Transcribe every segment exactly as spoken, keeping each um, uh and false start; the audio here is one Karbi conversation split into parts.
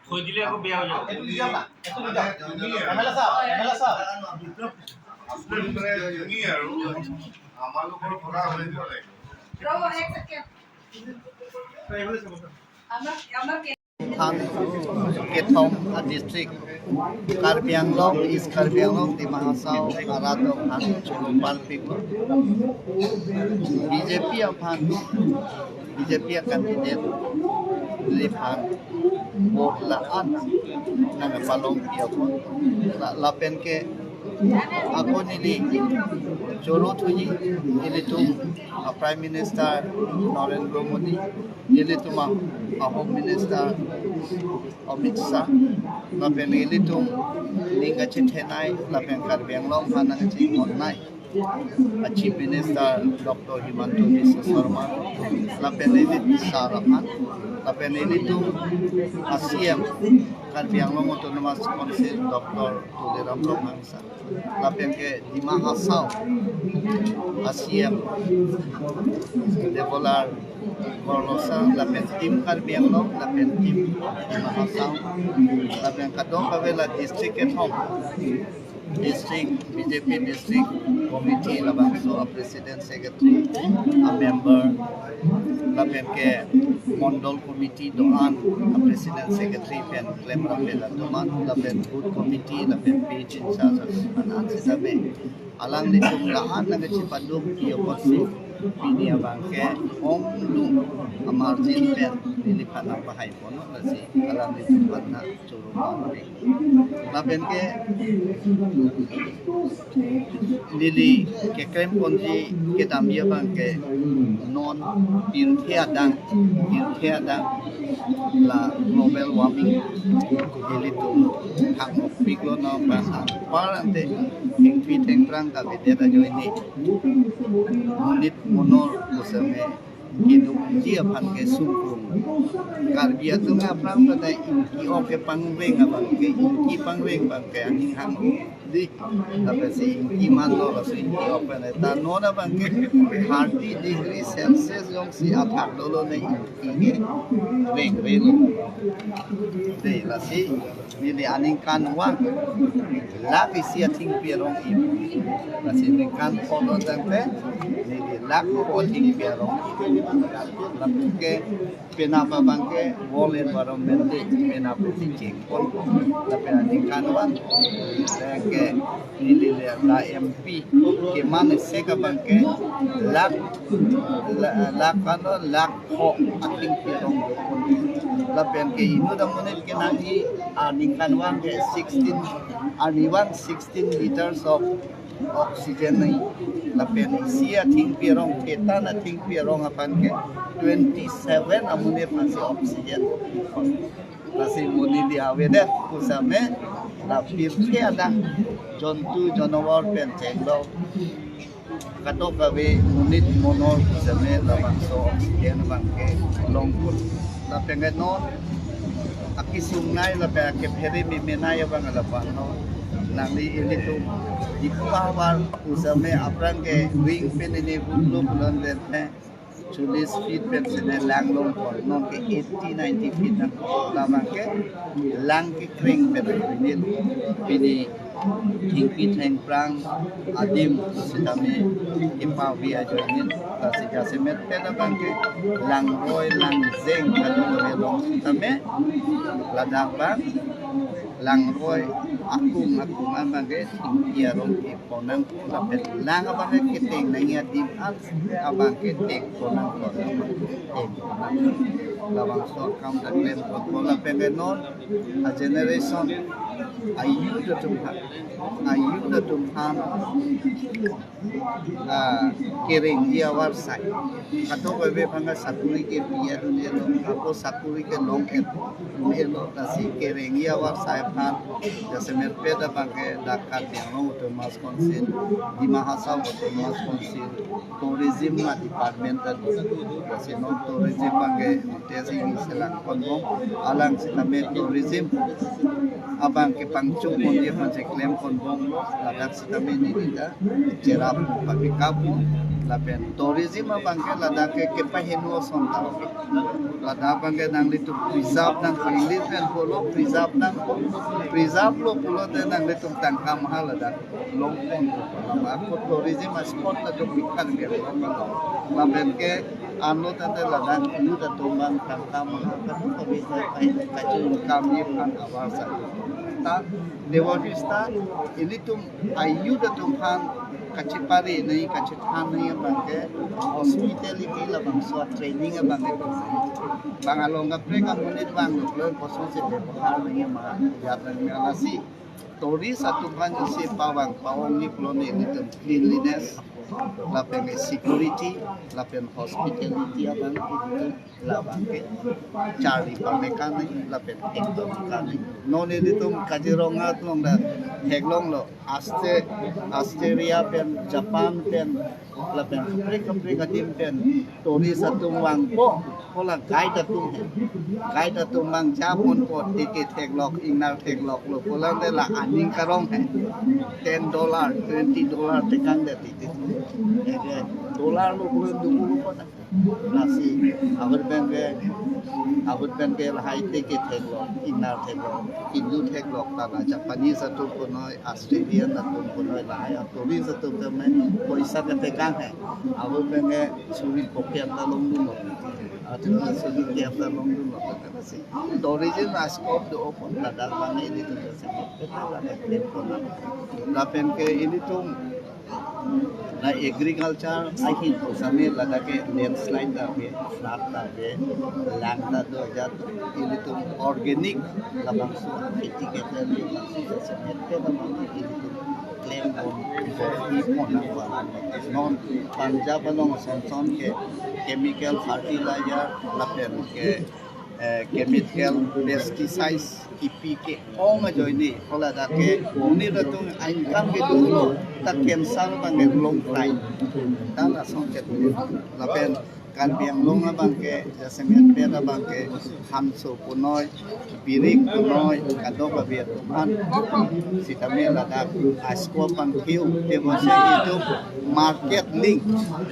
থৈ দিলে আকৌ বেয়া হৈ যাব। এইটো দি দিয়ক না, এইটো দি দিয়ক। এম এল এ ছাৰ, এম এল এ ছাৰ। আপুনি মানে জুমি আৰু আমালোকৰ পৰা হৈ দিব লাগিব। ৰ'ব, এক ছেকেণ্ড। আমাৰ, আমাৰ থান কেথং district, Karbi Anglong, East Karbi Anglong, Dima Hasao arat aphan choro parpik lo. B J P aphan, B J P candidate aphan vote la-an nangpalongpi apot, la, lapen ke ako neli choro thuji, ilitum a Prime Minister Narendra Modi, ilitum a, a Home Minister Amit Shah, lapen ilitum ning kachethenei, lapen Karbi Anglong aphan nangchingmonnei a Chief Minister Doctor Himanta Biswa Sarma, lapen ili sar aphan, lapen ilitum a C M Karbi Anglong Autonomous Council Doctor Tuliram Ronghang sir, lapen ke Dima Hasao a C M Debolal Gorlosa, lapen Team Karbi Anglong, lapen Team Dima Hasao, lapen kadokave la district kethom, district B J P district committee labangso a president secretary, a member, lapen ke mondol committee do-an a president secretary pen klemrap pen atum an, lapen booth committee, lapen page in charge an, an sitame alanglitum la-an nangkachepadukpi apotsi pini abangke ongdung a margin pen neliphan nangpahai ponlo, lasi alanglitum aphan nangchoro parpik. Lapen ke neli keklem ponji kedamji abangke non pirthe adang, pirthe adang la global warming ilitum thang-okpiklo, non bang anpar ante thengpi thengphrang kavedet ajoine monit monor pusitame kedukji aphan ke sungkung. Karbi atum aphrang pada ingki ok kepangreng abangke, ingki pangreng abangke aning hang di, lapen si ingki manlo, laso ingki ok pen ta non abangke thirty degree Celsius jongsi athak dolo ne ingki ke reng relo. Dei, lasi neli aningkanvang lakh isi athengpi arong-i. Lasi ningkan pho lo tangte neli lakh pho athengpi arong-i. Lapen ke penap abangke World Environment Day, penap si chengpon. Lapen aningkanvang ke neli le la M P keman isi ke abangke lakh, la-, lakh ano, lakh pho athengpi arong dokon. Lapen ke inut amonit kenangji aningkanvang ke sixteen, arnivang sixteen liters of oxygen nangji. Lapen isi athengpi arong, thetan athengpi arong aphan ke twenty-seven amonit aphansi oxygen. Lasi mo neli avedet pusitame la pirthe adang jontu janwar pen chenglo, kadokave monit monor pusitame labangso oxygen abangke longpon. Lapen ke non akesung nei lapen akephere memenei abang lapuan lo. Nangli ilitum Diphu ahavar pusitame aphrang ke wing pen ini hutlo pulote chollis feet pensi ne lang longpon, non ke eighty, ninety feet nang. Labangke lang kekreng pen pini, pini thengpi thengphrang adim sitame kepavi ajoine, lasi jasemet pen abangke langroi langjeng kadokave long sitame ladak abang langroi akung akung abangke thengpi arong kepon nangpo, lapen lang abangke keteng nangji adim an abangke tengpon nangpo, tengpon nangpo. Labangso akam ta klempo, lapen ke non a generation, a youth atum aphan, a youth atum aphan, ah, kerengji avarsai. Kadokave aphan ke sakuri kepi adun-elo, ako sakuri kelong et-, un-elo, lasi kerengji avarsai aphan, jase Merpet abangke dak Karbi Anglong Autonomous Council, Dima Hasao Autonomous Council, Tourism a-department ta do. Lasi non tourism abangke hotel si neli selang ponbom, alang sitame tourism abangke pangchok ponji aphan si klem ponbomlo, ladak sitame neli ta cherap pamikappo, lapen tourism abangke ladak ke kepaheno ason ta. Ladak abangke nanglitum preserve nangpo, English pen pulo preserve nangpo, preserve lo pulote nanglitum tangka maha ladak longpon. Lama ako tourism a-spot ta do pikan biar longpon. Lapen ke ano tangte ladak youth atum abang tangka maha katu kami sa kai kacho income ni phan awar sa. Ta Devotees ta ilitum a-youth atum aphan kachepare nangji, kachethan nangji abangke hospitality labangso training abangke. Bang along kaprek amonit vanglo pulo kosonsi bebohar nangji ma, jat nangji ma lasi. Tourist atum aphan si pavang pavang ni pulo nelitum cleanliness, lapen security, lapen hospitality abang ilitum labangke charli pame kani lapen ington kani. Non ilitum Kaziranga along ta theklonglo, Aste-, Australia pen, Japan pen, lapen kaprek kaprek adim pen tourist atum vangpo, hala guide atum he. Guide atum vang japonpo, ticket theklok, ingnar thekloklo pulote la aning karong he. Ten dollar, twenty dollar tekang de ticket. Eke dollar lo pulo dulu ko na. Lasi ahut pen ke, ahut pen ke lahai ticket theklok, ingnar theklok, Hindu theklok ta la Japanese atum punoi, Australian atum punoi, lahai a-tourist atum tame poisa ketekang he. Ahut pen ke suri pocket ta longdunlo. Atum suri kep ta longdunlo. Lasi tourism a-scope do-o pon ladak abang ilitum lasi. Lapen ke ilitum la agriculture ahin pusitame ladak ke landslide ta ave, flood ta ave, lang ta do, ajat ilitum organic labangso kheti keklem labangso jasemet ke labang ilitum klem bom bom i pon nangpo. Non Punjab along ason ason ke chemical fertilizer lapen ke, eh, chemical pesticides kipi ke-ong ajoine, hala dak ke monit atum a-income ke dolo, ta cancer abangke long time. Ta lason ke lapen Karbi Anglong abangke, jasemet pet abangke, Hanso punoi, Birik punoi, kadokave atum an sitame ladak a-scope pangkeu, tebonsi itum market link,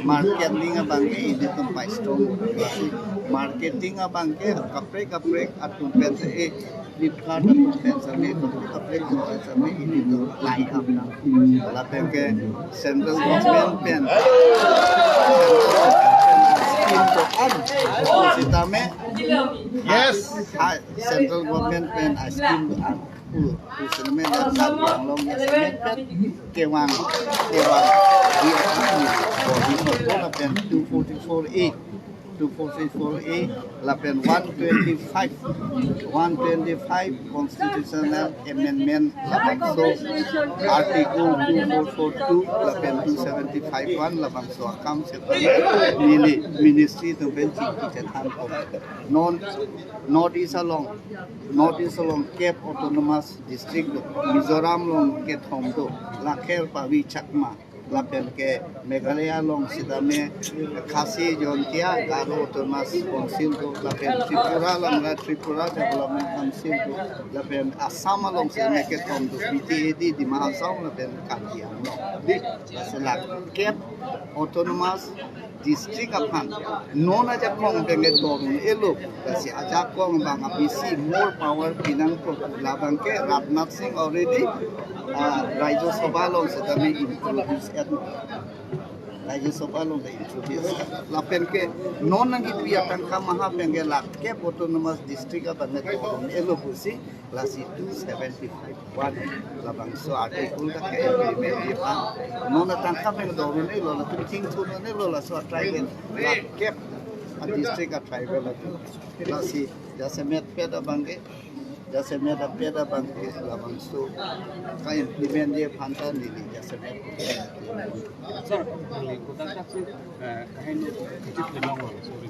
market link abangke ilitum pai strong. Marketing abangke kaprek kaprek atum pen se, eh, Flipkart atum pen sitame, kaprek kaprek atum pen sitame, ilitum line up nang. Lapen ke central government pen scheme do-an sitame, yes, ha, central government pen a-scheme do-an. Pu, pu sitame dak Karbi Anglong jasemet pen kevang, kevang di atum body no lapen two forty-four A, two forty-four A lapen one twenty-five, one twenty-five constitutional amendment labangso article two four four two lapen two seventy-five one labangso akam sitame neli ministry atum pen chingki chethan pon. Non North East along, North East along kep autonomous district do, Mizoram along kethom do, Lakher, Pavi, Chakma, lapen ke Meghalaya along sitame Khasi, Jaintia, Garo Autonomous Council do, lapen Tripura along la Tripura Development Council do, lapen Assam along sitame kethom do, B T A D, Dima Hasao lapen Karbi Anglong. Di, lasi la kep autonomous district aphan non ajakong pen ke do-un-elo, lasi ajakong abang abisi more power pinangpo, labangke Rajnath Singh already, ah, Rajya Sabha along sitame introduce-et, Rajya Sabha along ta introduce. Lapen ke non nangkipi atangka maha pen ke la kep autonomous district abang ke do-un-elo pusi, lasi two seventy-five one labangso article dak ke-implement-ji aphan. Non atangka pen do-un-elo, latum chingthur-un-elo, laso a-tribal, la kep a-district a-tribal atum. Lasi jasemet pet abangke, jasemet apet abangke labangso ka-implement-ji aphan ta neli jasemet. Sir, kali kotak si, eh, kahin kecil memang, sorry.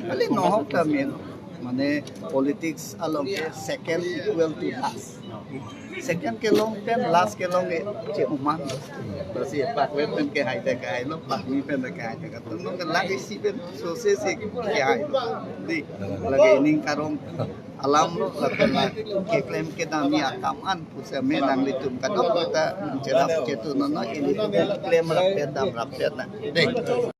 Kali nohok ta main, mane politics along ke second equal to last. Second kelong pen last kelong ke che-oman. Lasi pakve pen kehai ta kehailo, pakni pen ta kehai ta kehailo. Lake isi pen sose si kehailo. Dei, lake ining karong alam lo, lapen la keklem kedam ni akam an pusi me nanglitum kadokave ta cherap chetu nono, ili klem rap kedam rap kedam. Dei.